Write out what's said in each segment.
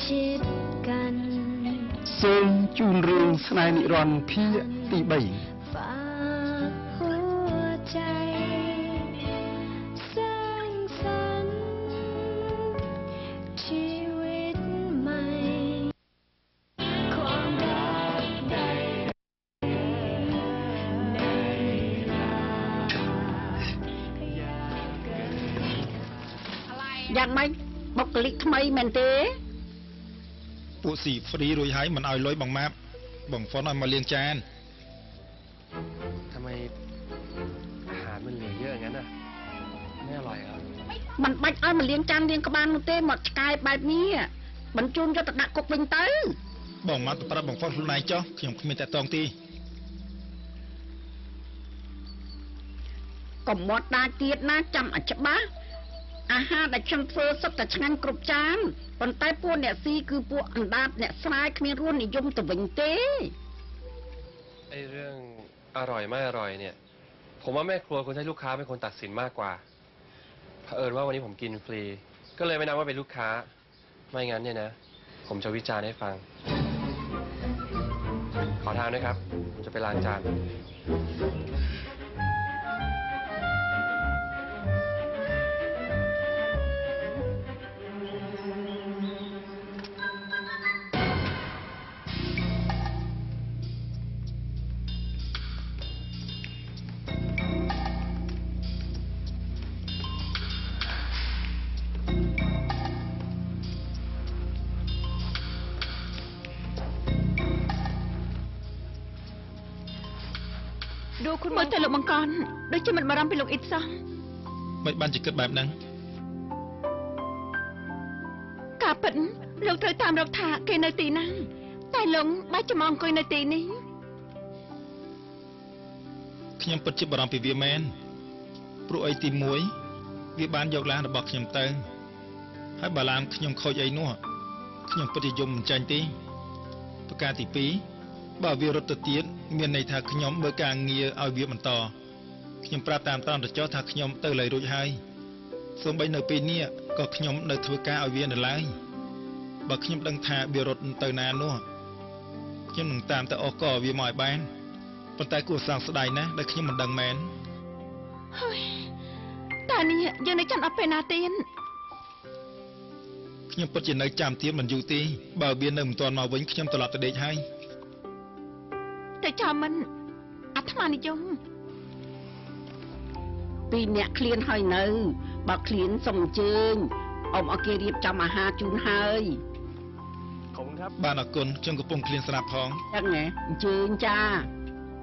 ชิดกัน សូមជូនរឿងស្នេហ៍និរន្តរ៍ភាគទី3 ฝากหัวใจสร้างสรรค์ชีวิตใหม่ความรักในในเวลาอยากเกิด យ៉ាងម៉េចបុគ្គលិកថ្មីមែនទេ ពួកស៊ីហ្វ្រីរួចហើយមិនឲ្យលុយបងម៉ាប់បងហ្វុនឲ្យមកលាងចាន ทำไมอาหารมันเหลือเยอะอย่างนั้นน่ะไม่อร่อยครับ មិនបាច់ឲ្យមកលាងចានលាងក្បាលនោះទេមកឆ្កែបែបនេះបញ្ជូនយកទៅដាក់គុកវិញទៅ បងម៉ាប់ទៅប្រាប់បងហ្វុនខ្លួនឯងចុះខ្ញុំគ្មានតាក់ទងទេ កុំមាត់ដាទៀតណាចាំឲ្យច្បាស់អាហារដែលខ្ញុំធ្វើសុទ្ធតែឆ្ងាញ់គ្រប់ចានប៉ុន្តែពួកអ្នកស៊ីគឺពួកអណ្ដាតអ្នកស្រែគ្មានរសនិយមទៅវិញទេ ไอ้เรื่องอร่อยไม่อร่อยเนี่ยผมว่าแม่ครัวควรให้ลูกค้าเป็นคนตัดสินมากกว่าเผอิญว่าวันนี้ผมกินฟรีก็เลยไม่นับว่าเป็นลูกค้าไม่งั้นเนี่ยนะผมจะวิจารณ์ให้ฟังขอทานด้วยครับผมจะไปล้างจาน មើលទៅលោកបង្កនដូចជាមិនបារម្ភពីលោកអ៊ីតសោះ មិនបានជាគិតបែបហ្នឹង ការពិតលោកត្រូវតាមរកថាគេនៅទីណាតែលោកបែរជាមកអង្គុយនៅទីនេះ ខ្ញុំពិតជាបារម្ភពីវាមែនព្រោះអីទី1វាបានយកឡានរបស់ខ្ញុំទៅហើយបើឡានខ្ញុំខូចអីនោះខ្ញុំពិតជាយំមិនចាញ់ទេប្រការទី2បើវារត់ទៅទៀតមានន័យថាខ្ញុំមើលការងារឲ្យវាបន្តខ្ញុំប្រាប់តាមត្រង់ទៅចុះថាខ្ញុំទៅឡើយរួចហើយសូម្បីនៅពេលនេះក៏ខ្ញុំនៅធ្វើការឲ្យវានៅឡើយបើខ្ញុំដឹងថាវារត់ទៅណានោះខ្ញុំនឹងតាមទៅអស់កវាមកឲ្យបានប៉ុន្តែគួរសោកស្ដាយណាស់ដែលខ្ញុំមិនដឹងមែន ហើយតានេះយើងនៅចាំអត់ពេលណាទៀត ខ្ញុំពិតជានៅចាំទៀតមិនយូរទេបើវានៅមិនទាន់មកវិញខ្ញុំត្រឡប់ទៅដេកហើយ តែចាំមិនអាត្មានិយម ពីរអ្នកឃ្លានហើយនៅបើឃ្លានសូមអញ្ជើញអ៊ំឲ្យគេរៀបចំអាហារជូនហើយ បានអរគុណខ្ញុំកំពុងឃ្លានស្រាប់ផង ចឹងហ៎អញ្ជើញចា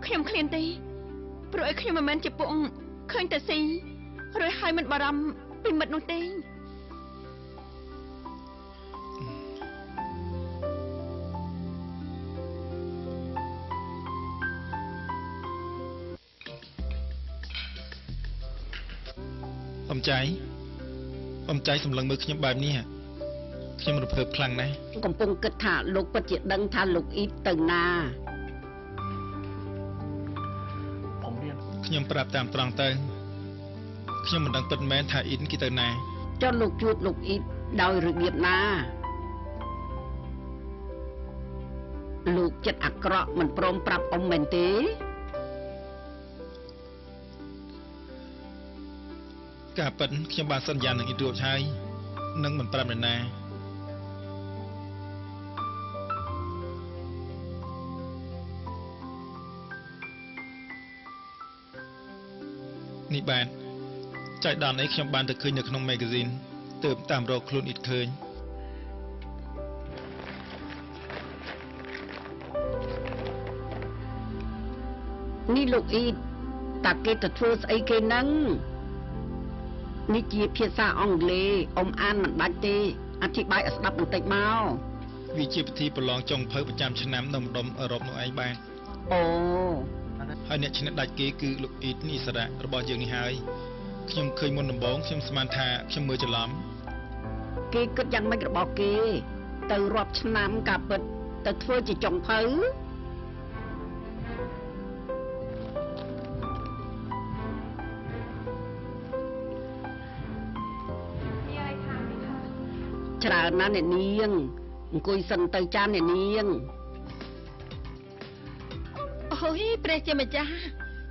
ខ្ញុំឃ្លានទេព្រោះឲ្យខ្ញុំមិនមែនជាពួកឃើញតែស៊ីរួចហើយមិនបារម្ភពីមិត្តនោះទេ អំចៃអំចៃសម្លឹងមើលខ្ញុំបែបនេះខ្ញុំរំភើបខ្លាំងណាស់ កំពុងគិតថាលោកពិតជាដឹងថាលោកអ៊ីតទៅណា ខ្ញុំប្រាប់តាមត្រង់ទៅខ្ញុំមិនដឹងពិតមែនថាអ៊ីនគេទៅណា ចុះលោកជួបលោកអ៊ីតដោយរបៀបណាលោកចិត្តអាក្រក់មិនព្រមប្រាប់អ៊ំមែនទេ ការពិតខ្ញុំបានសន្យានឹងអ៊ីតរួចហើយនឹងមិនប្រាប់នរណានេះបាទចៃដន្យអីខ្ញុំបានទៅឃើញនៅក្នុង magazine ទើបតាមរកខ្លួនអ៊ីតឃើញ នេះលោកអ៊ីតតាគេទៅធ្វើស្អីគេហ្នឹងនេះជាភាសាអង់គ្លេសអ៊ំអានមិនដាច់ទេអធិប្បាយឲ្យស្ដាប់បន្តិចមក វាជាពិធីប្រឡងចុងភៅប្រចាំឆ្នាំនៅម្ដុំអឺរ៉ុបនោះឯងបាទ អូ ហើយអ្នកឈ្នះដាច់គេគឺលោកអ៊ីតនីសារៈរបស់យើងនេះហើយខ្ញុំឃើញមុនដំបូងខ្ញុំស្មានថាខ្ញុំមើលច្រឡំ គេគិតយ៉ាងម៉េចរបស់គេទៅរាប់ឆ្នាំការពិតទៅធ្វើជាចុងភៅ ច្រើនណាស់អ្នកនាង អង្គុយសិនទៅចាអ្នកនាងអូយព្រះជាម្ចាស់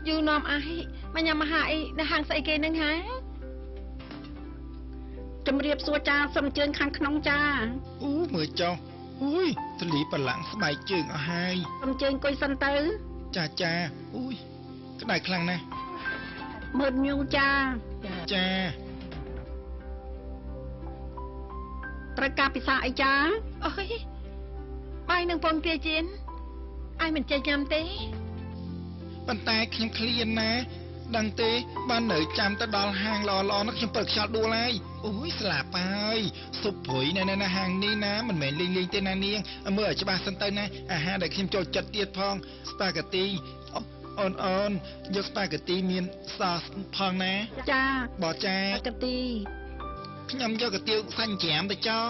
យូរនាំអាយមកញ៉ាំអាហារអីនៅហាងស្អីគេនឹងហាជំរាបសួរចាសូមអញ្ជើញខាងក្នុងចាអូមើលចុះអូយទលីប្រឡាំងស្បែកជើងអស់ហើយសូមអញ្ជើញអង្គុយសិនទៅចាចាអូយក្តៅខ្លាំងណាស់មើលញូចាចាត្រូវការពិសាអីចាអូយបាយនឹងពងទាចៀនអាយមិនចេះញ៉ាំទេប៉ុន្តែខ្ញុំឃ្លានណាដឹងទេបាននៅចាំទៅដល់ហាងល្អៗនោះខ្ញុំពើខ្យល់ដួលហើយអូយស្លាប់ហើយស៊ុបព្រួយណែណាហាងនេះណាមិនមែនលេងលេងទេណានាងមើលឲ្យច្បាស់សិនទៅណាអាហារដែលខ្ញុំចូលចិត្តទៀតផងស្ប៉ាហ្គាទីអូនអូនយកស្ប៉ាហ្គាទីមានសសផងណាចាបចាស្ប៉ាហ្គាទីខ្ញុំយកកាទៀវសាច់ច្រាមទៅចោ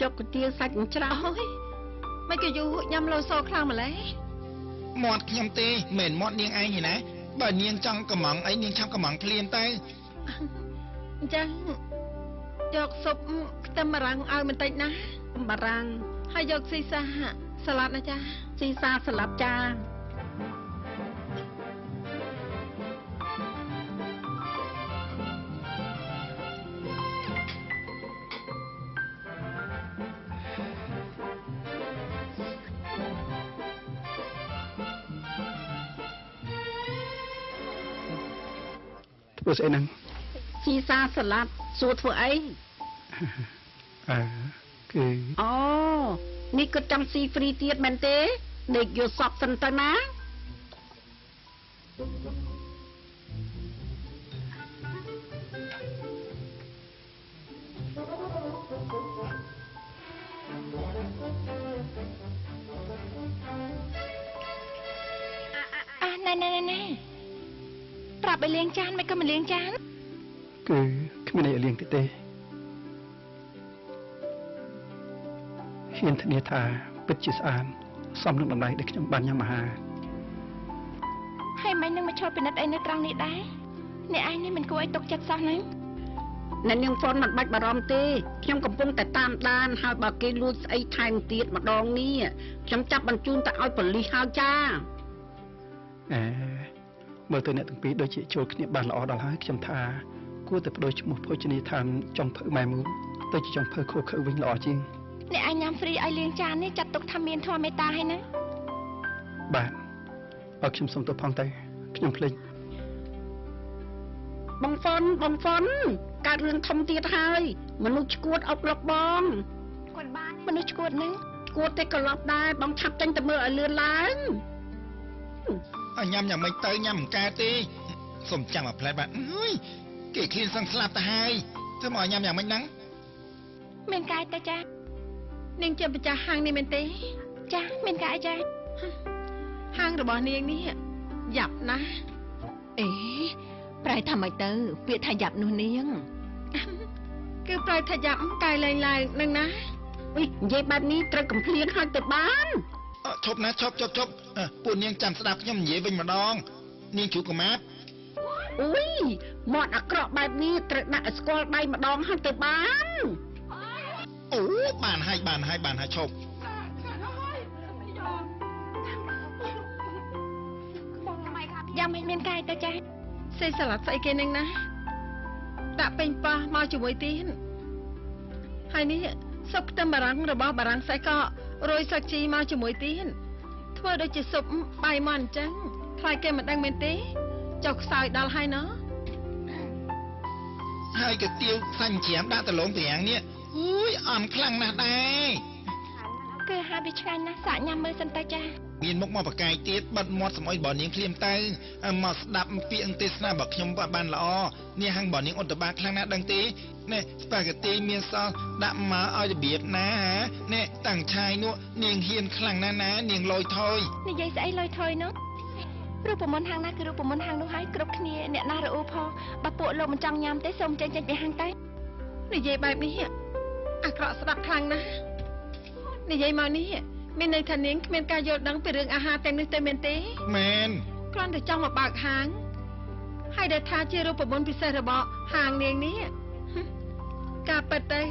យកកាទៀវសាច់ច្រាមអូយមិនក៏យូរញ៉ាំលោសូខ្លាំងម្ល៉េះមាត់ខ្ញុំទេមិនមាត់នាងឯងទេណាបើនាងចង់កំងអីនាងឆាប់កំងភ្លាមទៅអញ្ចឹងយកស៊ុបខ្ទឹមបារាំងឲ្យបន្តិចណាបារាំងហើយយកស៊ីសាសាឡាត់ណាចាស៊ីសាសាឡាត់ចាធ្វើស្អីហ្នឹងស៊ីសាសាឡាត់សួរធ្វើអីអើគឺអូនេះក៏ចង់ស៊ីហ្វ្រីទៀតមែនទេដេកយកសពសិនទៅណាអាណែណែណែប្រាប់ឲ្យលាងចានមិនក៏មិនលាងចានគឺគ្មានអីឲ្យលាងទៀតទេហ៊ានធានាថាពិតជាស្អាតសមនឹងតម្លៃដែលខ្ញុំបានញ៉ាំអាហារហើយមិននឹងមកឈរពិនិត្យអីនៅត្រង់នេះដែរអ្នកឯងនេះមិនគួរឲ្យទុកចិត្តសោះហ្នឹងអ្នកនាងហ្វុនមិនបាច់បារម្ភទេខ្ញុំកំពុងតែតាមដានហើយបើគេលួចស្អីថែមទៀតម្ដងនេះខ្ញុំចាប់បញ្ជូនទៅឲ្យប៉ូលីសហើយចាអេមើលទៅអ្នកទាំងពីរដូចជាចូលគ្នាបានល្អដល់ហើយខ្ញុំថាគួរតែបដូរឈ្មោះភោជនីយដ្ឋានចុងភៅម៉ែមូទៅជាចុងភៅខូខើវិញល្អជាងអ្នកឯងញ៉ាំហ្វ្រីឲ្យលាងចាននេះចាត់ទុកថាមានធម៌មេត្តាហើយណាបាទអរខ្ញុំសូមទោសផងទៅខ្ញុំភ្លេចបងហ្វុនបងហ្វុនកើតរឿងធំទៀតហើយមនុស្សឈួតអុកលុកបងគាត់បានមនុស្សឈួតហ្នឹងឈួតទេក៏ឡប់ដែរបងឆាប់ចេញទៅមើលឲ្យលឿនឡើងអញញ៉ាំយ៉ាងម៉េចទៅញ៉ាំមិនកើតទេសុំចាំមួយផ្លែបាទអើយគេឃ្លានសឹងស្លាប់ទៅហើយធ្វើមកញ៉ាំយ៉ាងម៉េចហ្នឹងមានកាយទៅចានាងជាម្ចាស់ហាងនេះមែនទេចាមានកាយចាហាងរបស់នាងនេះយ៉ាប់ណាស់អេប្រែថាម៉េចទៅពាក្យថាយ៉ាប់នោះនាងគឺប្រែថាយ៉ាប់កាយលែងឡើងនឹងណាអុយនិយាយបែបនេះត្រូវកំភ្លៀងហើយទៅបានឈប់ណាឈប់ឈប់ឈប់ពួកនាងចាំស្ដាប់ខ្ញុំនិយាយវិញម្ដងនាងជ្រូកកម៉ាប់អុយមាត់អាក្រក់បែបនេះត្រូវដាក់ឲ្យស្គាល់ដៃម្ដងហើយទៅបានអូបានហើយបានហើយបានហើយឈប់យ៉ាងមិនមានកាយទៅចាសេសាឡាត់ស្អីគេនឹងណាដាក់ពេញប៉ោះមកជាមួយទៀតហើយនេះស៊ុបខ្ទឹមបារាំងរបស់បារាំងស្អីក៏រយសាច់ជីមកជាមួយទៀតធ្វើដូចជាស៊ុបបាយមកអញ្ចឹងខ្លាចគេមិនដឹងមែនទេចុះខ្សោយដល់ហើយណោះហើយកាទៀវសាច់ច្រាមដាក់ដលងប្រាំងនេះអុយអន់ខ្លាំងណាស់ដែរគឺហាវាឆ្ងាញ់ណាស់សាកញ៉ាំមើលសិនទៅចាមានមុខមកបកាយទៀតបិទមាត់សំអុយរបស់នាងភ្លាមទៅមកស្ដាប់ពាក្យទេសនារបស់ខ្ញុំបានល្អនេះហាងរបស់នាងអន្តបាខ្លាំងណាស់ដឹងទេនេះស្ប៉ាហ្គាទីមានសល់ដាក់មកឲ្យរបៀបណានេះតាំងឆាយនោះនាងហ៊ានខ្លាំងណាស់ណានាងលយថយនិយាយស្អីលយថយនោះរូបមន្តហាងណាគឺរូបមន្តហាងនោះហើយគ្រប់គ្នាអ្នកណារអ៊ូផងបើពួកលោកមិនចង់ញ៉ាំទេសូមចេញចេញពីហាងទៅនិយាយបែបនេះអាក្រក់ស្ដាប់ខ្លាំងណាស់និយាយមកនេះមានន័យថានាងគ្មានការយល់ដឹងពីរឿងអាហារទាំងនេះទេមែនទេមែនគ្រាន់តែចង់មកបើកហាងហើយដែលថាជារូបមន្តពិសេសរបស់ហាងនាងនេះការពិតទៅ